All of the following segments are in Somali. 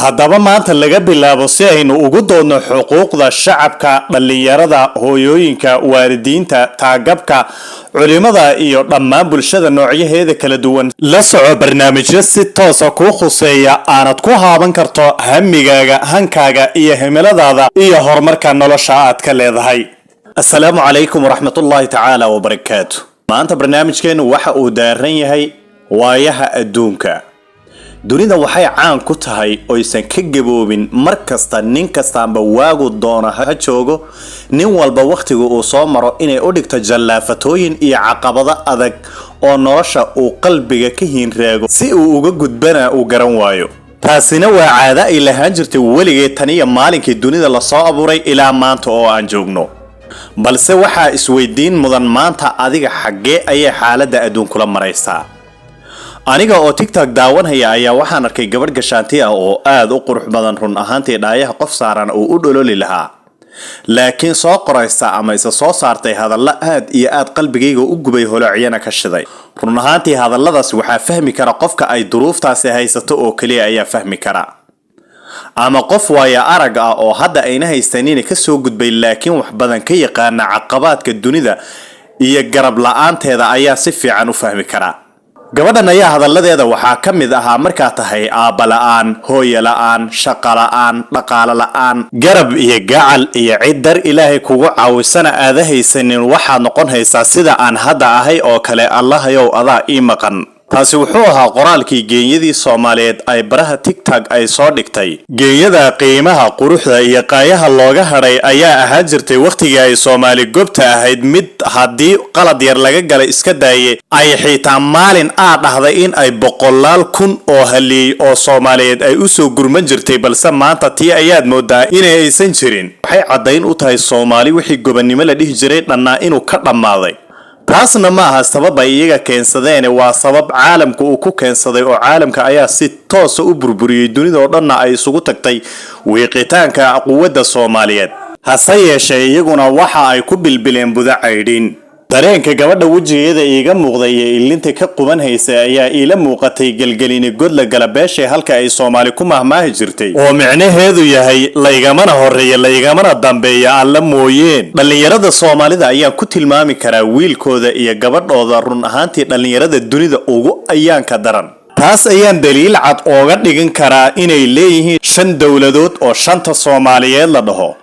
Haddaba maanta laga bilaabo, si aynu ugu doodno xuquuqda shacabka, dhallinyarada, hooyooyinka, waalidiinta, taagabka, culimada iyo dhammaan bulshada noocyaheeda kala duwan, la soco barnaamijyo si toosa kuu khuseeya, aanad ku haaban karto hamigaaga, hankaaga iyo himiladaada iyo horumarka nolosha aad ka leedahay. Asalaamu calaykum waraxmatullaahi tacaala wabarakaatu. Maanta barnaamijkeennu waxa uu daaran yahay waayaha adduunka. Dunida waxay caan ku tahay oysan ka gaboobin mar kasta, nin kastaanba waagu doona ha joogo, nin walba wakhtiga uu soo maro inay u dhigto jallaafatooyin iyo caqabado adag oo nolosha uu qalbiga ka hiinraago, si uu uga gudbana uu garan waayo. Taasina waa caado ay lahaan jirtay weligeed tan iyo maalinkii dunida lasoo abuuray ilaa maanta oo aan joogno. Balse waxaa isweydiin mudan, maanta adiga xaggee ayay xaaladda adduunkula maraysaa? Aniga oo TikTok daawanhaya ayaa waxaan arkay gabadh gashaanti ah oo aad u qurux badan, run ahaantii dhaayaha qof saaran uu u dhololi lahaa, laakiin soo qoraysa ama isa soo saartay hadallo aad iyo aad qalbigayga u gubay, holocyana ka shiday. Run ahaantii hadalladaas waxaa fahmi kara qofka ay duruuftaasi haysato oo keliya ayaa fahmi kara, ama qof waaya arag ah oo hadda ayna haysanina kasoo gudbay, laakiin wax badan ka yaqaana caqabaadka dunida iyo garab la-aanteeda ayaa si fiican u fahmi kara. Gabadhan ayaa hadalladeeda waxaa ka mid ahaa: "Markaa tahay aabba la'aan, hooyo la'aan, shaqo la'aan, dhaqaalo la'aan, garab iyo gacal iyo cid dar Ilaahay kugu caawisana aada haysanin, waxaad noqon haysaa sida aan hadda ahay oo kale. Allahayow, adaa ii maqan." Taasi wuxuu ahaa qoraalkii geenyadii Soomaaliyeed ay baraha TikTok ay soo dhigtay. Geenyada qiimaha, quruxda iyo qaayaha looga hadhay ayaa ahaan jirtay wakhtigii ay Soomaali gobta ahayd mid haddii qalad yar laga galay iska daayay, ay xitaa maalin aa dhahday in ay boqolaal kun oo haliyey oo Soomaaliyeed ay usoo gurman jirtay. Balse maanta tii ayaad moodaa inay aysan jirin. Waxay caddayn u tahay Soomaali wixii gobannimo la dhihi jiray dhannaa inuu ka dhammaaday. Taasna ma aha sabab ay iyaga keensadeene, waa sabab caalamka uu ku keensaday, oo caalamka ayaa si toosa u burburiyey, dunida oo dhanna ay isugu tagtay wiiqitaanka quwadda Soomaaliyeed. Hase yeeshee iyaguna waxa ay ku bilbileen budo caydhin. Dareenka gabadha wejigeeda iiga muuqday iyo ilinta ka quban haysay ayaa iila muuqatay gelgelini godla gala beeshay, halka ay Soomaali ku mahmaahi jirtay oo micnaheedu yahay laygamana horeeya, laygamana dambeeya, Alla mooyeen. Dhallinyarada Soomaalida ayaan ku tilmaami karaa wiilkooda iyo gabadhooda run ahaantii dhallinyarada dunida ugu ayaanka daran. Taas ayaan daliil cad ooga dhigan karaa inay leeyihiin shan dowladood oo shanta Soomaaliyeed la dhaho,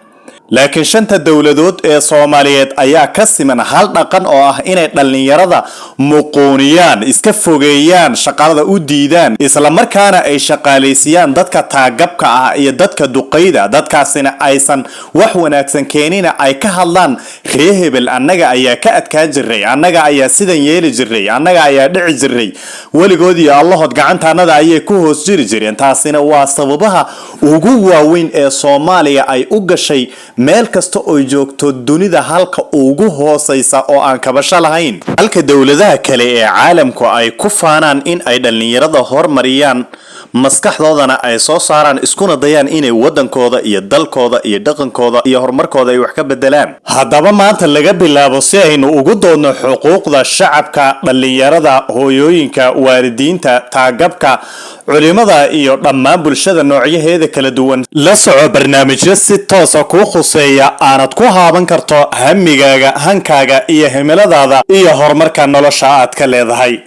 laakiin shanta dowladood ee Soomaaliyeed ayaa ka siman hal dhaqan oo ah inay dhallinyarada muquuniyaan, iska fogeeyaan, shaqada u diidaan, islamarkaana ay shaqaalaysiiyaan dadka taagabka ah iyo dadka duqayda. Dadkaasina aysan wax wanaagsan keenina, ay ka hadlaan ree hebel, annaga ayaa ka adkaan jiray, annaga ayaa sidan yeeli jiray, annaga ayaa dhici jiray, weligood iyo Allahood gacantaanada ayay ku hoos jiri jireen. Taasina waa sababaha ugu waaweyn ee Soomaaliya ay u gashay meel kasta oo joogto dunida halka ugu hoosaysa oo aan kabasho lahayn, halka dowladaha kale ee caalamku ay ku faanaan in ay dhallinyarada hormariyaan, maskaxdoodana ay soo saaraan, iskuna dayaan inay wadankooda iyo dalkooda iyo dhaqankooda iyo horumarkooda ay wax ka bedelaan. Haddaba maanta laga bilaabo, si aynu ugu doodno xuquuqda shacabka, dhallinyarada, hooyooyinka, waalidiinta, taagabka, culimada iyo dhammaan bulshada noocyaheeda kala duwan, la soco barnaamijyo si toosa kuu khuseeya, aanad ku haaban karto hamigaaga, hankaaga iyo himiladaada iyo horumarka nolosha aad ka leedahay.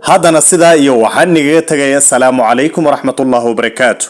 Haddana sidaa iyo waxaan igaga tegaya asalaamu calaykum waraxmatullaahi wabarakaatu.